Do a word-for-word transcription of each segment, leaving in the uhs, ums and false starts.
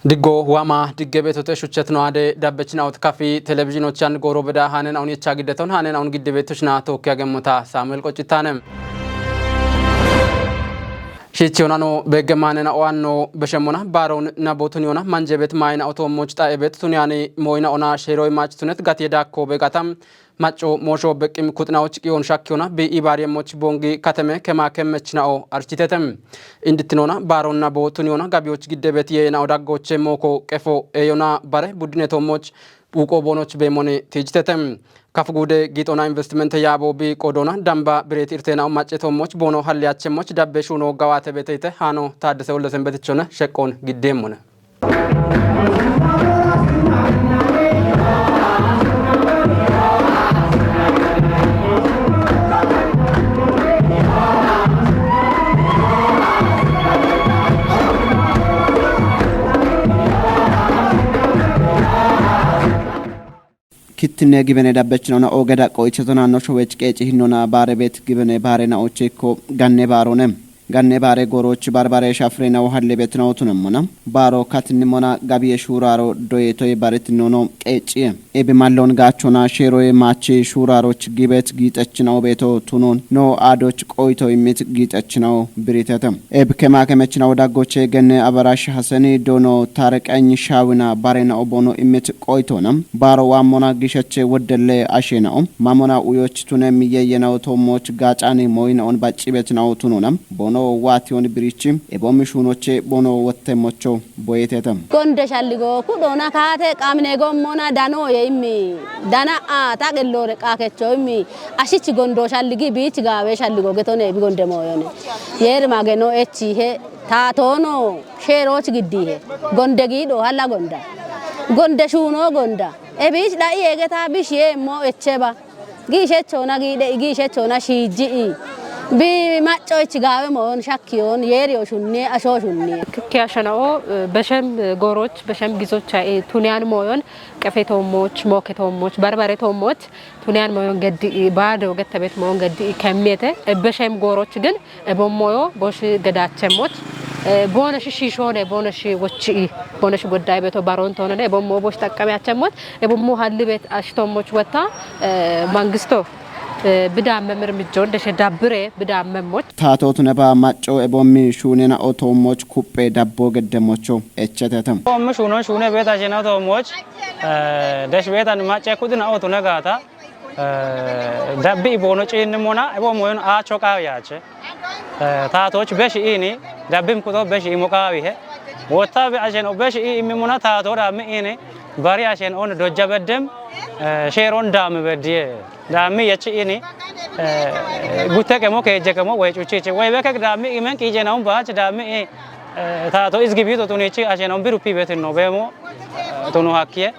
Diggo waama digge beetote shuchet no ade dabbechina ot kafi televizhiinochan gooro beda hanen aun yecha giddeton hanen aun gidde beetochina tookki agemmota Saamu'el Qoccitaane. Shiichi onano beegge maanena oanno beshemmona baaroon nabootun yona manjebet maayina otoommoch xa'ebet tuniyani mooyina ona sheerooy maach tunet gatiye daakko beegatam Macco moosho beqqim kuxinawoch qiyon shakkiyona bi ibaariyemmoch bongi kateme kema kemmechina'o architetem. Indittinona baaronna bootun yona gabiyoch giddebet yeena odaggoche mooko qefo eyona bare buddinetommoch phuuqo boonoch beemone tiijitetem. Kaf guude giixona investimente yaabo bi qodona damba bireeti irteena'o maccetommoch boono halliyachemmoch dabbe shuuno gawaate beteyte haano taaddese wollesen betichone sheqqoon giddeemmone. Kittinne gibene dabbechinona oge daqqo icheto naanno showech qeeci hinnona baare beet gibene baare naoche ikko ganne baarone. Ganne baare gooroch barbare shafire nawo halle bet nawo tunemmona. Baaro katinni mona gabiye shuuraro doyetoye baret nono qeeciye. Ebe mallon gaachona sheeroye maachi shuuraroch gibet giixechinawo beeto tunon no aadoch qoyto immit giixechinawo biritete. Eb kema kemechinawo daggoche genne abarash haseni dono tareqeny shaawina barena obono immit qoytona. Baaro waammona gishache woddelle ashena'o. Mamona uyoch tune miyeyenawo toommoch gaacani mooyina'on baccibetinawo tunona. Bono waatiyon birichi ebomi shuunoche bono wottemmocho boyetete. Gonde shalligo kudhona kaate qaamine gommona danoye immi. Dana a ta qelloore qaakecho immi. Ashichi gondo shalligi biich gaawe shalligo getone bi gonde mooyone. Yeeri mageno echihe taatoono sheerooch giddihe. Gonde giidho halla gonda. Gonde shuuno gonda. E biich dha'i eegeta bish yeemmo echeba. Giishechona giidhe giishechona shiijji'i. Bi maccoich gaawe moyon shakkiyon yeeriyo shunniye asho shunniye. Kikke ashana'o beshem gooroch beshem gizocha tuniyan mooyon qefetoommoch mooketoommoch barbaretoommoch tuniyan mooyon geddi'i baade ogettebet mooyon geddi'i kemmiyete. Beshem gooroch gin ebommoyo bosh gedaachemmoch. Boonesh shiishoone boonesh wochi'i boonesh godda'i beto baroon toonone ebommo bosh xaqqameyachemmoch. Ebommo hallibet ashtommoch wetta mangisto bidaammem irmijjon deshe dabbire bidaammemmoch. Taatootuneba macco ebommi shuunena otoommoch kuppe dabbo geddemmocho echetetem. Ebommi shuunon shuune beeta shena otoommoch. Desh beetan macce kudina otune gaata. Dabbi iboono ciinni mona ebo moyon aacho qaawi yaache. Taatooch beshi iini dabbim kuto beshi imo qaawihe. Wotta be ashen o beshi ii immi mona taatoo dhaammi iini bari ashen on dojja beddem. Sheeron daammi beddiye. Daammi yechi iini gutte qemo keejje qemo woy cuchiche woy bekek daammi imen qiijena un baach daammi ii Taato izgi biito tunichi asheno biru pibetin no beemo tunu hakkiye.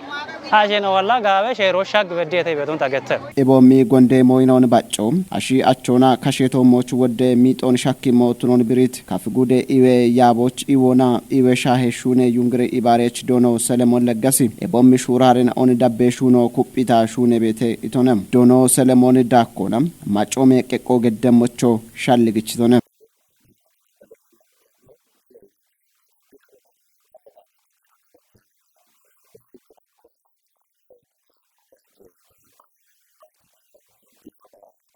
Asheno walla gaawe sheero shag bediyete beton tagette. Ebo mi gonde moynon bacco ashi achona kasheto moch wodde miixon shakki mo tunon birit kaf gude iwe yaaboch iwona iwe shahe shune yungre ibarech dono Selemon leggasi. Ebo mi shuraren on dabbe shuno kuppita shune bete itonem dono Selemon dakkona macco me qeqqo geddemocho shalligichitone.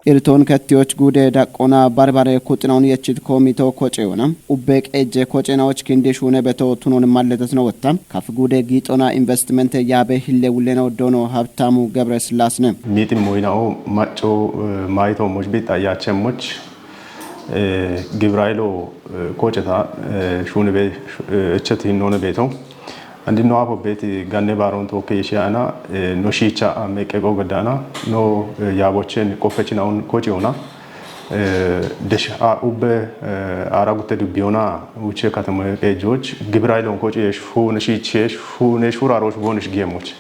Irton kettiyoch gude daqqona barbare kuxinaun yechit komito koceona ubbe qejje kocenaoch kindi shune beto tunon malletet no wotta kaf gude giixona investimente yaabe hille wulleno dono Habtamu Gebre Sillaasne. Miixi moyina'o macco maayito moch bixa yaachemoch Gibraylo koceta shunebe echet hinone beto. Andi no apo beti ganne baron to ke shiana no shicha me qeqo gadana no yabochen qofechina un kochiona. Desh a ubbe ara gutte dubbiona uche katama qejoch Gibraylon kochi shun shiche shun shuraroch bonish gemoch.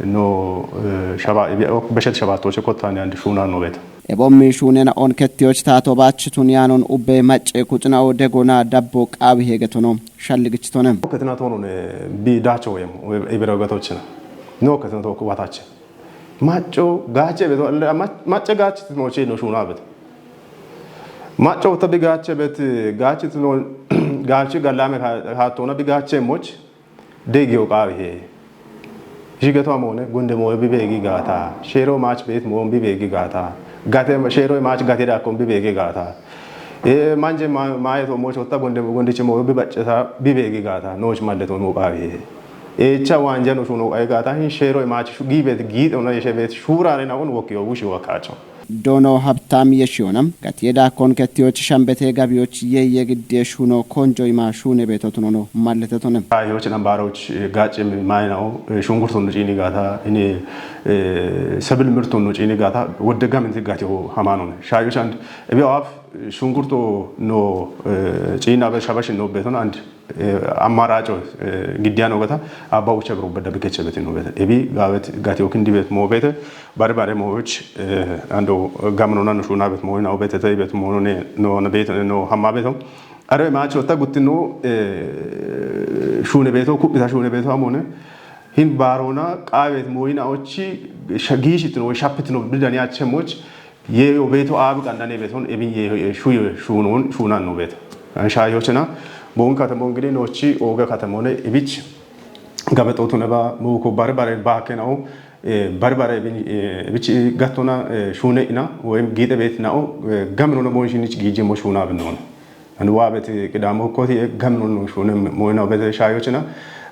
No shaba beshet shabato che kotani and shuna no beta. Ebommi shunena on kettiyoch taato baach tuniyanon ubbe macce kuxinawo degona dabbo qaawi hegetono shalligichitone. Ketina tonon bi dacho wem ibira gatochina. No ketina to kuwatache. Macco gaache beto macce gaache no che no shuna beto. Macco ta bi gaache bet gaachitino gaachi gallame ka-, kaattoona bi gaacheemmoch deeggiyo qaawi hee. Ishi geto amoone gunde mooyo bi beegi gaata. Sheero maach beet moon bi beegi gaata. Gate, sheero maach gate dakkon bi beegi gaata. E, manje ma-, maaye to mooch hotta gunde, gundichi mooyo bi bacceta bi beegi gaata. Nooch malle to noo qaawi hee. Eecha waanja no shuno qaawi gaata hin sheero maach shu-, gi beet giit ona yeshe beet shuurare na on wokkiyo wushi wakaacho. Doono Habtaam yeshiyoona gatiye daakkon kettiyoch shambete gabiyoch yeeye gidde shuno konjo ima shuune beeto tunono mallete tone. Ayoch nambaroch, eh, gaacce maayina'o, eh, shungurto no ciini gaata, ini, eh, sebil mirto no ciini gaata, wodde gaminti gatiyo hamanone. Shayoch and ebi awaf shungurto no, eh, ciina be shabashi no beeton and, eh, ammaraaco, eh, giddiya no gata, abba ucha biro bedda bikeche beti no bete. Ebi gaawet gatiyo kindi bet mo bete, bari bare mo uch, eh, ando gamno nanu shuna bet mo ina obete te bet mo no ne, no na beto, no hamma beto. Are macho ta guttino, eh, shune beto, kubbita shune beto amone. Hin barona qaawet mo ina ochi, sha-, gishitino, shapitino, bidani achemoch, ye obeto abi qandane beton, ebin ye, ye shuye, shunon, shunan no beto. An shayochena, bon katamo ngidi nochi, oga katamone, ebich, gabe totune ba, mo ko bare bare ba kenao, eh, bare bare ebin, eh, ebich gattona, eh, shune ina, o em gide bet nao, eh, gamno na bon shinich gije mo shuna benon. And wa beti kidamo koti e gamno no shune mo ina beti shayochena,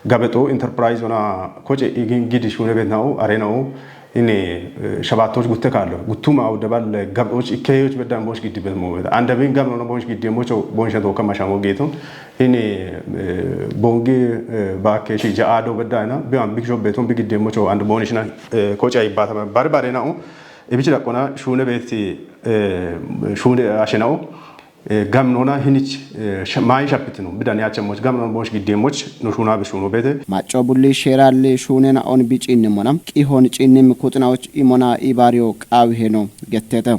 gabe to enterprise ona koche igin gidi shune bet nao, are nao, ini, eh, shabaatoch gutte kaalo. Guttuma awde bal gab'och ikkeyoch beddan boch giddi bet mo beda. Anda bin gab'no no boch giddi mocho boch to kama shamo geto. Ini, eh, bongi, eh, ba ke shi ja ado bedda na. Bi an big job beton big giddi mocho and boni shina, eh, kocha ibata bari bare na o. Ebichi da kona shune beti, eh, shune ashe na o. Eh, gamnona hinich, eh, sh-, maayi shapitino, bidan yache moch, gamnon moch gidde moch, no shuna be shuno bete. Macco bulli sheralli shunena on bi cinni mona, qihon cinnim kuxinaoch imona ibariyo qaawi heno gettete.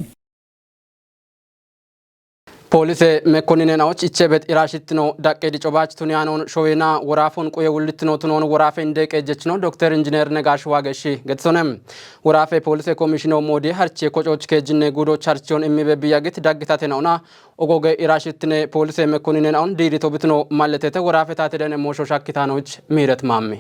Poolise mekkonninena'och ichebet irashittino daqqe dico baach tuni anon showena worafon quye wullittino tunon worafe inde qejjechino Dokter Injineer Negash Waageshi gettitonem. Worafe poolise komishino moodi harche kococh kejjinne guudoch harchiyon immibe biyagit daggitatenaona ogoge irashittine poolise mekkonninena'on diirito bitino malletete worafe taate dene moosho shakkitaanoch Miiret Maammi.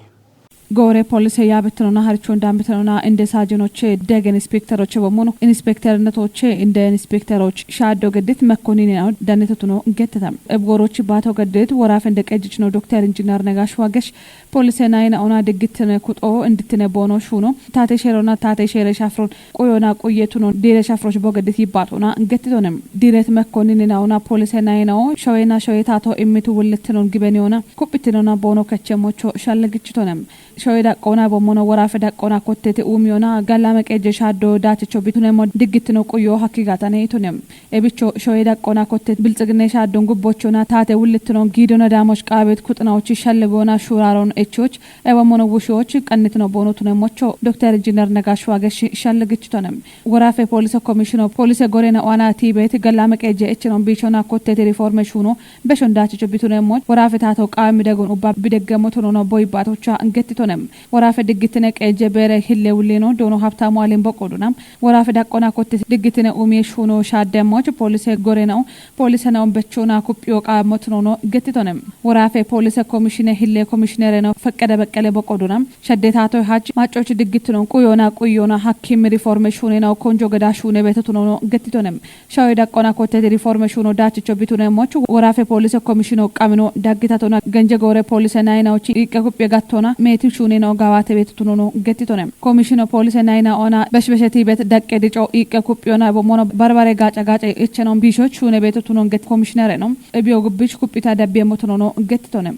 Goore poolise yaabitinona harchoon daambitinona inde saajinoche degen inspekteroche bomono inspekternetoche inde inspekteroch shaaddo geddit mekkonninena'on dannitotuno getteta. Ebgoorochi baato geddit worafe inde qejjichino Dokter Injineer Negash Waagesh poolise nayina'ona diggittine kuxo indittine boono shuuno taate sheerona taate sheere shafron Quyona quye tunon diire shafroch bogedit yibbaatona gettitonem. Diiret mekkonninena'ona poolise nayina'o showena shoye taato immitu wullittinon gibeniyoona kuphitinona boono keche mocho shallegichitonem. Shoye daqqoona bommono worafe daqqoona kottete uumiyona gallame qejje shaaddo daachicho bitunemo diggittino quyo hakki gaatane itunem. Ebicho shoye daqqoona kotte bilxiginne shaaddon gubbochona taate wullittinon giidona daamoch qaabet kuxinaochi shallegoona shuuraaron echoch Ewa mono wushoch qannitino boono tune mocho Dokter Injineer Negash Waagesh shallegichitonem. Worafe poolise komishino poolise gorena oana tiibet gallame qejje echinon biichona kottete riforme shuuno beshon daachicho bitune moch worafe taato qaami degon ubba bideggemo tunono boy baatocha gettitonem. Worafe diggittine qejje beere hille wullino doono Habtaamu Alim boqoduna. Worafe daqqona kottete diggittine umiye shuuno shaaddemoch poolise gorena'o poolise na'on bechona kuphiyo qaamo tunono gettitonem. Worafe poolise komishine hille komishinereno Feqqede Beqqele boqoduna. Shadde taato hach maccoch diggittunon quyona quyona hakkimi riforme shuunena konjo geda shuune beeto tunono gettitonem. Shawe daqqona kottete riforme shuuno daachicho bitune moch worafe poolise komishino qamino daggitatona genje goore poolise nayinaochi iqqe kuphiye gattona meeti shuunena gawaate beeto tunono gettitonem. Komishino poolise nayina ona beshbesheti bet daqqe dico iqqe kuphiyona bomono barbare gaaca gaace ichenon biishoch shuune beeto tunon get komishinereno. Ebiyo gubbich kuphita dabbiye motonono gettitonem.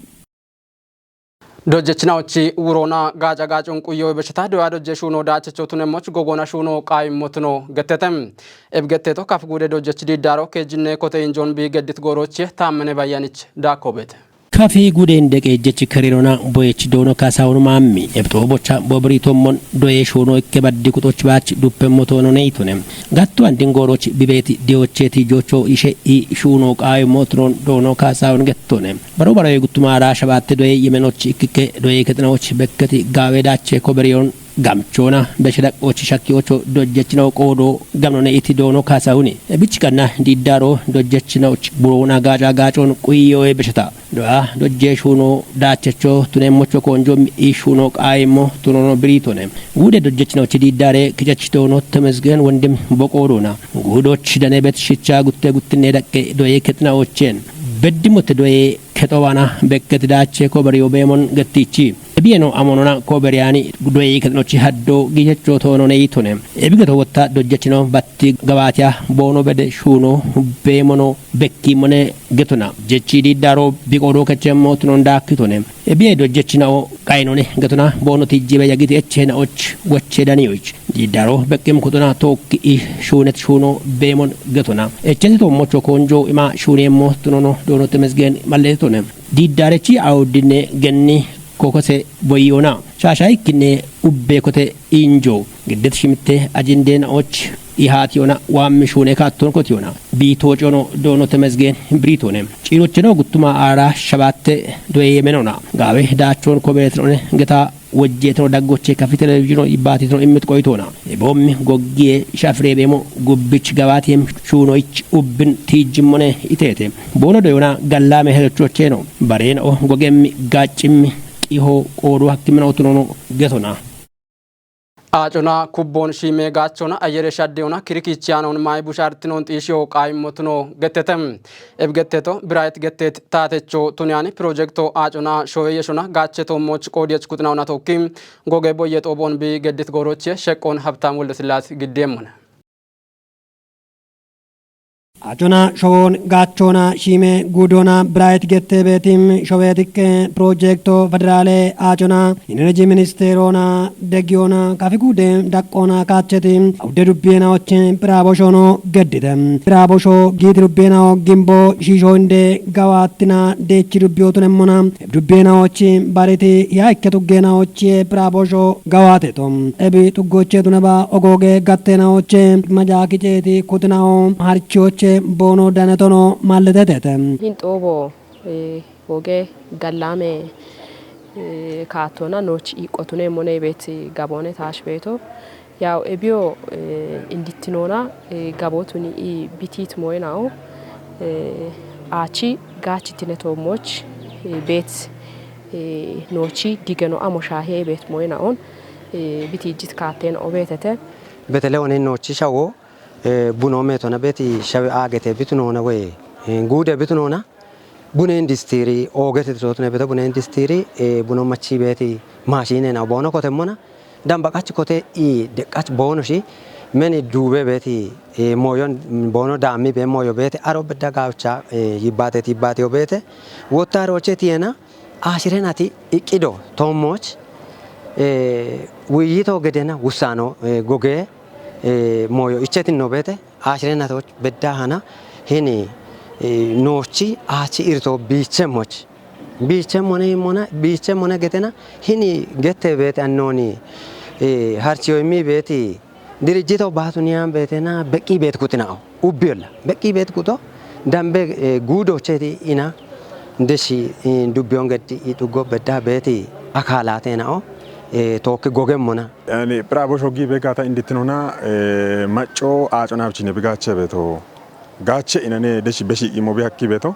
Dojjechinaochi wurona gaaca gaacun quyo beshata doya dojje shuuno daachicho tunemoch gogona shuuno qaayimmotuno gettetem. Eb getteto kaf guude dojjech diiddaaro keejjinne kote injoon bii geddit gooroche taammene bayyanich daakkobete. Kafi guude inde qeejjech kerirona boyech doono kaasahunu maammi. Ebxoo bocha bobri tommon doye shuuno ikke baddi kuxoch baach duppemmotono neyitune. Gattu andin gooroch bibeeti diyocheeti jocho ishe i shuuno qaayimmotunon doono kaasahun gettune. Baro baro ye guttumaara shabaatte doye yemenoch ikkikke doye kexinawoch bekketi gaawe daache koberiyon Gamchoona beshe daqqoochi shakkiyoocho dojjechinaw qoodoo gamnone iti doono kaasahuni. Ebichi kanna diiddaaroo dojjechinawochi buroona gaaca gaacoon quyiyoe besheta. Do'a dojjee shuunoo daachecho tuneemmocho koonjo iishshuunoo qaayimmo tunoono biriitone. Guude dojjechinawochi diiddaare kichachitoono temezgeen wondim boqoodoona. Guudochi danebet shichaa gutte guttinne daqqe doyee kexinawocheen. Beddimotte doyee kexowaana bekketi daache koberiyo beemon gettiichi. Ebiyeno amonona koberiyaani doyee kexinochi haddoo giichechoo toonone yiitone. Ebigeto wotta dojjechino batti gabaatiya boono bede shuuno beemono bekkiimmone getona. Jechi diiddaaro biqoodoo kechemmo tunon daakkitone. Ebiye dojjechinao qayinone getona boono tijjibe yagiti echenaoch woche daniyoch. Diiddaaro beqqim kutona tookki i shuunet shuuno beemon getona. Echeti toommocho koonjo ima shuuneemmo tunono doono temezgeen malletetone. Diiddaarechi awuddinne genni kokose boyyoona. Shaashaikkinne ubbeekote injo. Giddet shimitte ajindeena och ihaatiyona waammi shuune kaattonkotiyona. Biitoocono doono temezgeen biriitoone. Ciirocheno guttuma aara shabaatte doyeemenona. Gaawe daachoon kobeetinone geta wojjeetino daggoche kafi televizhino ibbaatitino immit qoyitoona. Eboommi goggiye shafireebeemo gubbich gabaatiem shuunoyich ubbin tiijjimmone iteete. Boono doyona gallaame hedochocheeno. Bareenao gogemmi gaaccimmi qiho qoodo hakkimina utunono getona. Aacona kubboon shiimee gaachoona ayyere shaddeyoona kirikiichiyaanoon mayi bushaartinoon xiishiyo qaayimmotuno gettete. Ebi getteto Biraayit getteet taatecho tuniyaani pirojekto aacona showe yeshona gaache toommooch qoodiyech kuxinaona tookki goge boyye xooboon bi geddit gooroche sheqqoon Habtaam Woldesillaas giddeemmone. Acona showoon gaachoona shiime guudoona Biraayit getteebeeti showeetikke pirojekto federaale acona inereji ministeeroona degiyoona kafi guude daqqoona kaacheti awudde dubbiyeenaochi phiraaboshono geddite. Phiraabosho giiti dubbiyeenao gimbo shiisho inde gawaattina deechi dubbiyootunemmona dubbiyeenaochi bariti ya ikke tuggeenaochi phiraabosho gawaateto. Ebi tuggoche tunaba ogooge gatteenaoche majaakiceeti kutinao harchiyoche boono danetono malletetete. Hinxoobo eh, woge gallaame eh, kaattoona nooch iiqqotuneemmone beet gaboone taash beeto. Yaw ebiyo eh, indittinoona eh, gabootuni i bitiit mooyinao eh, aachi gaachitine toommooch eh, beet eh, noochi digeno amo shaahe beet mooyinaon eh, bitiijjit kaatteen obeetete. Betele one noochi shawo eh, buno meetona beeti shawe aagete bitunoona woy eh, guude bitunoona bune industiri oogete tootune beto bune industiri eh, buno machi beeti maashinena boono kotemmona damba qach kote i deqqach boono shi meni duube beeti eh, mooyon boono daammi be mooyo beete aro bedda gaawcha eh, yibbaate tibbaate yo beete wotta rooche tiyena ashirenati iqqido toommooch eh, wuyyito gedena wussaano eh, gogee eh, mooyo ichetinno beete ashirenatoch bedda hana hini eh, noochi aachi irto biichemmoch biichemmone immona biichemmone getena hini gette beete annooni eh, harchiyo immi beeti dirijjito baatuniyan beetena beqqi beet kutinao ubbiyolla beqqi beet kuto dambe eh, guudocheti ina deshi eh, dubbiyon geddi i xuggo bedda beeti akaalaatenao eh, tookki gogemmona. Yani phiraabosho giibe gaata indittinona eh, macco aaco naabchine bigaache beeto gaache inane deshi beshi imo bihakki beeto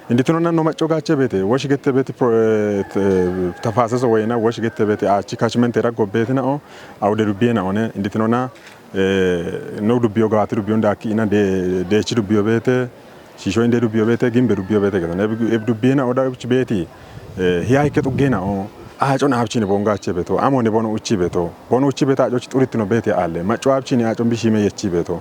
indittinona no macco gaache beete woshi gette beeti pro- eh, t- eh, tafaaseso woyina woshi gette beeti aachi kachmente raggo beetinaoo awude dubbiyenaone indittinona eh, no dubbiyo gaati dubbiyon daakki ina de- deechi dubbiyo beete shiisho inde dubbiyo beete gimbe dubbiyo beete geto ebi dubbiyenaoo dawich beeti eh, hiya hikke xuggenaoo aaco naabchine boon gaache beeto amone bono uchi beeto bono uchi beeto aacochi xurittino beete aalle macco aabchine aacon bishime yechi beeto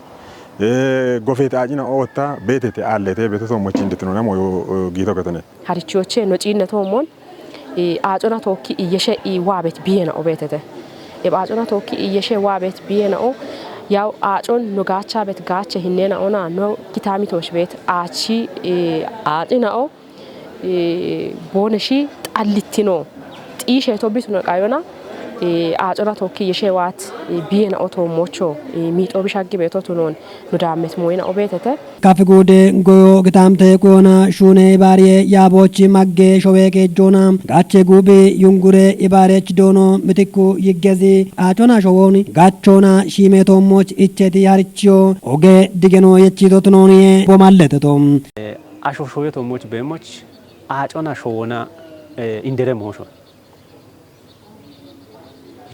eh, gofeete aacina ootta beetete aallete beeto soommochi inditino namo yo- giito getone. Harichiyoche no ciinne toommon eh, aacona tookki iyyeshe i waabet biyena obeetete. Eb aacona tookki iyyeshe waabet biyenao yaw aacon no gaachabet gaache hinnena ona no kitamitoosh beet aachi eh, aacinao eh, booneshi xallittino xiisheeto bituno qayona Aacona tookki yesheewaat biyena otoommocho miixoo bishaggi beetotunoon nu daammet mooyina obeetete. Kafi guude goyo gitaamte kuyona shuune ibaariye yaaboochi magge showee keejjoona gaache guubi yungure ibaarech doono mitikku yiggezi aacona showoon gaachoona shiimeetoommoch icheti harichiyo oge digeno yechiitotunooniye bomalleteto. Asho shoyetoommoch beemmoch aacona showoona indere moosho.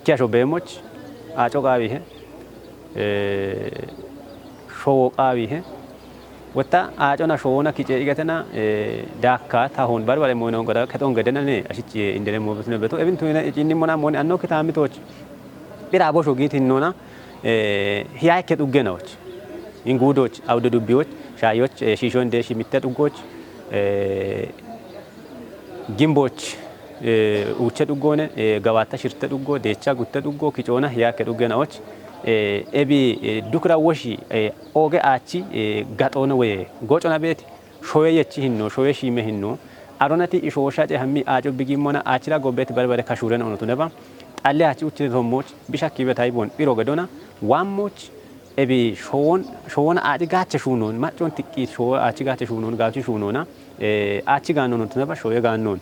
Ikki asho beemmoch aaco qaawiihe showo qaawiihe wotta aacona showoona kicee igatena daakka tahoon barbare moynoon goda kexoon gedena ne ashich indere moobetune beto ebin tuyine iciinnimmona mooni anno kitaamitoch phiraa bosho giit hinnoona hiyaakke dhuggenawoch inguudoch awude dubbiyoch shaayoch shiishoon deeshi mitte dhuggoch gimboch uuche dhuggoone gawaatta shirte dhuggo deecha gutte dhuggo kicoona hiyaakke dhuggenawoch ebi dukira woshi ooge aachi gaxoona woye gocona beeti showe yechi hinno showe shiime hinno aronati ishoosha ce hammi aaco bigimmona aachira gobbeti barbare kashuurena onotuneba xalle aachi uchine tommoch bishakkiibe taybon phiro gedona waammoch ebi showon showona aaci gaache shuunon maccon tiqqi showo aachi gaache shuunon gaachi shuunona aachi gaannon onotuneba showe gaannon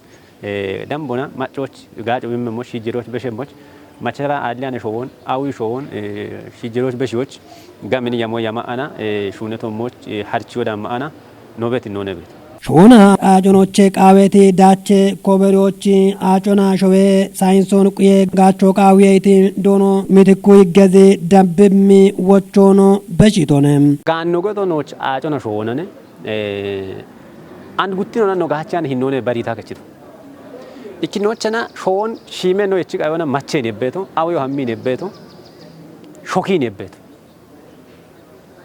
dambona maccoch gaaco bimmemmoch shijjiroch beshemmoch machara aalliyane showon awi showon shijjiroch beshiyoch gamin yamo yama ana shuunetommoch harchiyo damma ana nobet nonebet. Shoona aaconoche qaaweti daache kooberiyochi aacona showe sayinsoon quye gaacho qaawiyeyti doono mitikku yiggezi dabbimmi wochoono beshitone. Gaanno godo nooch aacona showoonane and guttinona no gaachan hinnoone bariita kechito. Ikkinochana showon shiime no yechi qayona macheen ebbeeto awiyo hammiin ebbeeto shokiin ebbeeto.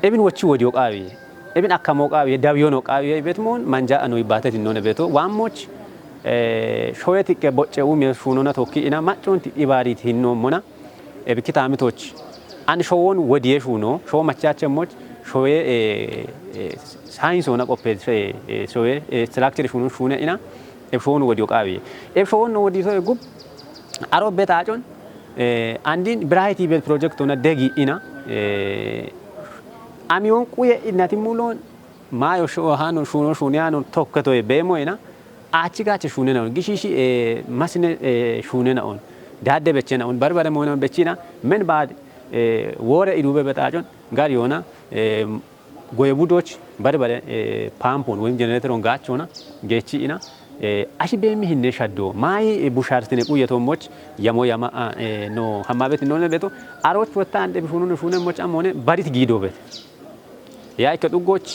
Ebin wochi wodiyo qaawiye ebin akkamo qaawiye dawiyono qaawiye ibet moon manja ano ibbate tinno ne beto waammoch showe tiqqe bocce umiye shuunona tokki ina maccon ti ibarit hinno mona ebi kitaamitoch an showon wodiye shuuno show machache moch showe sayinsona qoppe showe structure shuuno shuune ina eb showon wodiyo qaawiye eb showon no wodiso gub aro betaacon andin bright ibet project ona degi ina amiyon quye inati mulon maayo hano shuno shuniyano tokketoye beemo ina aachi gaache shunena on gishishi masine shunena on daadde bechena on barbare moyna on bechina men baad woore idube betaacon gar yoona goye budoch barbare paampon woyim jenereteron gaachona geechi ina ashi beemmi hinne shaddo maayi bushaartine quyetommoch yamo yama no hammabet none beto aroch wotta ande bishunun shunemmoch amone barit giidobet ya ikke dhuggoch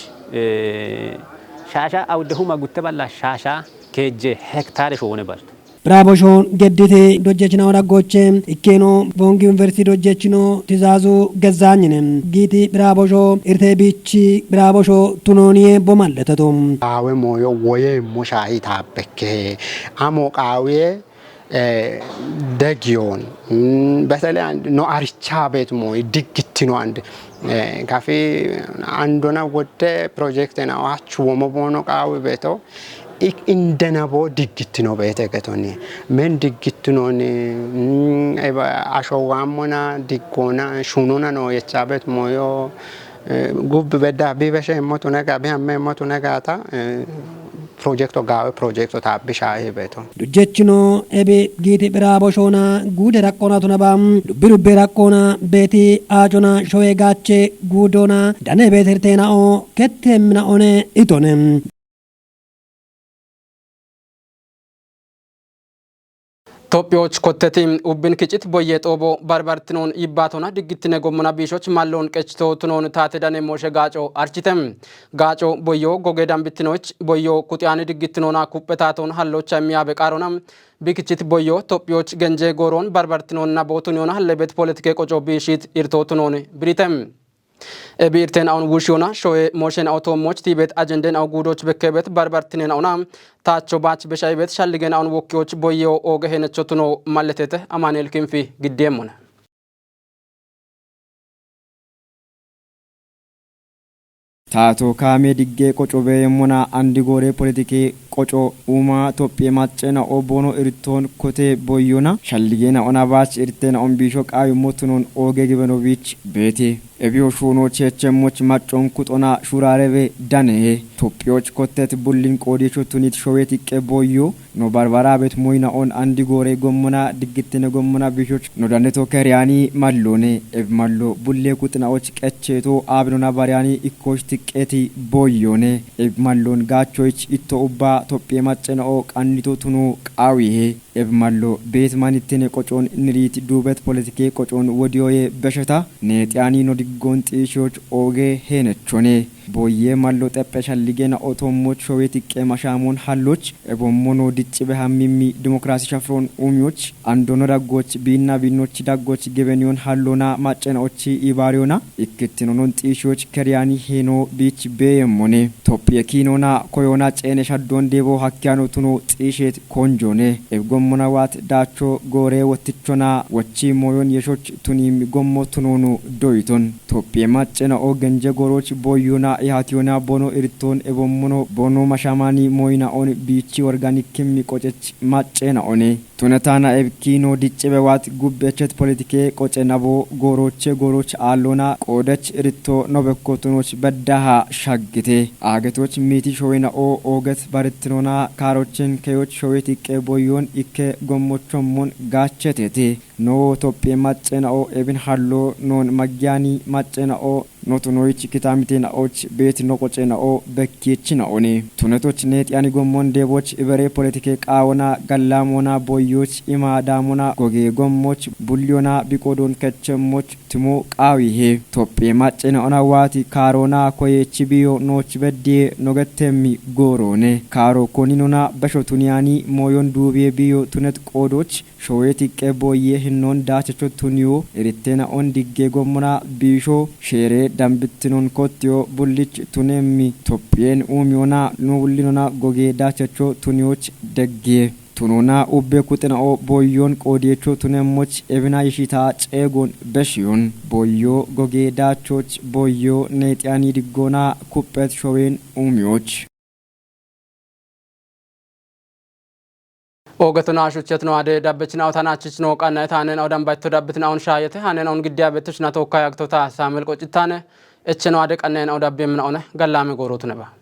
shaasha awuddehuma gutte balla shaasha keejje hektaare shoone barto. Biraabosho geddite dojjechinawo dhaggoche ikkeeno Boongi Yuniversiti dojjechino Tizaazu Gezzaanyine giiti biraabosho irte biichi biraabosho tunooniye bomalleteto. Qaawe mooyo woyeemmo shaahi taabbekke amo qaawiye degiyoon betele no aricha beet mooy diggittino ande kafi andona wodde projekte na hachu womo boono qaawi beeto indenabo diggittino beete getoni men diggittinooni ashowaammona diggoona shunona noo yechaa beet mooyo gubbi bedda bibeshe immotu nega bihamme immotu negaata projekto gaawe projekto taabbi shaahi beeto. Dujjechino ebi giiti biraaboshoona guude raqqoona tunaba dubbi dubbe raqqoona beeti aacona showe gaache guudoona dane beeterteenao ketteemmina'one itone. Tophiyoch kotteti ubbin kicit boyye xoobo barbartinoon yibbaatona diggittine gommona biishoch malloon qechito tunoon taate dane mooshe gaaco archite. Gaaco boyyo goge dambittinoch boyyo kuxiyaani diggitinoona kuphe taatoon hallocha miyaabe qaarona bikichit boyyo tophiyoch genje gooroon barbartinoonna bootuniyona lebet politike qoco biishit irto tunoon birite. Ebi irten awun wushiyona shoye mooshen awu toommoch tiibet ajenden awu guudoch bekkeebet barbartinen awuna taacho baach beshayibet shalligen awun wokkiyoch boyyewo ooge henecho tuno malletete Amanuel Kinfi giddeemmona. Taato kaame digge qoco beeyemmona andi goore politiki Qoco uuma Tophphiye macce na'o boono irittoon kotee boyyoona shalligee na'ona baach irtte na'on biisho qaawi motunoon ooge gibeno biich beete. Ebiyo shuunoo cheechemmoch maccoon kuxona shuraarebe danehe. Tophphiyoch kottet bullin qoodiyecho tunit showet iqqe boyyo no barbaraabet moyina'on andi goore gommona diggittine gommona biishoch no dandeto keriyaani malloone. Eb mallo bullee kuxina'och qecheeto aabinona bariyaani ikkoch tiqqeeti boyyoone. Eb malloon gaachoyich itto ubba Tophphiye macce na'o qannito tunoo qaawihe. Eb mallo beet manittine qocoon niriit duubet politikee qocoon wodiyoye besheta neexiyaani no diggoon xiishiyoch ooge heenechone. Boyye mallo xepphe shallige na'o tommoch showet iqqe mashaamoon halloch ebommono diccibe hammimmi dimokiraasi shafiroon uumiyoch ando no daggoch biinna biinnoch daggoch gebeniyoon hallona macce na'ochi ibaariyoona ikkittinonon xiishiyoch keriyaani heenoo biich beeyemmone. Tophphiye kiinoona koyoona ceene shaddoon deebo hakkiyaano tunoo xiisheet konjoone. Eb gommona waat daacho goore wottichona wochi mooyoon yeshoch tuniim gommo tunoono doyiton. Tophphiye macce na'o genje gooroch boyyoona ihaatiyoona boono irittoon ebommono boono mashaamaani mooyina'on biichi worganik kimmi qocech macce na'one. Tunetaana eb kiino diccibe waat gubbe chet politikee qoce nabo gooroche gooroch aallona qoodech iritto no bekko tunooch beddaha shaggite. Aagetoch miiti showe na'o ooget barittinoona kaarochen keyoch showet iqqe boyyoon ikke gommochommon gaachetete. No Tophphiye macce na'o ebin hallo noon maggiyaani macce na'o no tunoyich kitaamite na'och beet no qoce na'o bekkiyechi na'one. Tunetoch neexiyaani gommon deeboch ibere politikee qaawona gallaamoona boyyoch imaa daamona gogee gommoch bulliyoona biqoodoon kechemmoch timo qaawihe. Tophphiye macce na'ona waati kaaroona koyeechi biyo nooch beddiye no gettemmi gooroone. Kaaro koninona besho tuniyaani mooyon duubiye biyo tunet qoodoch showet iqqe boyye hinnon daachacho tuniyo irittena on digge gommona biisho sheere dambittinon kottiyo bullich tunemmi Tophphiyen uumiyona no wullinona goge daachacho tuniyoch degge. Tunona ubbe kuxina'o boyyon qoodiyecho tunemmoch ebina yishita ceegon beshiyon boyyo goge daachoch boyyo neexiyani diggona kupphet showen uumiyoch. Oogetona shuchetno ade dabbechina otanachich no qanna etanen odambaito dabbitna on shayete hanen on giddiya betishna tokka yagtota Samuel Qocitane echeno ade qannen odabbemna one gallame goorotuneba.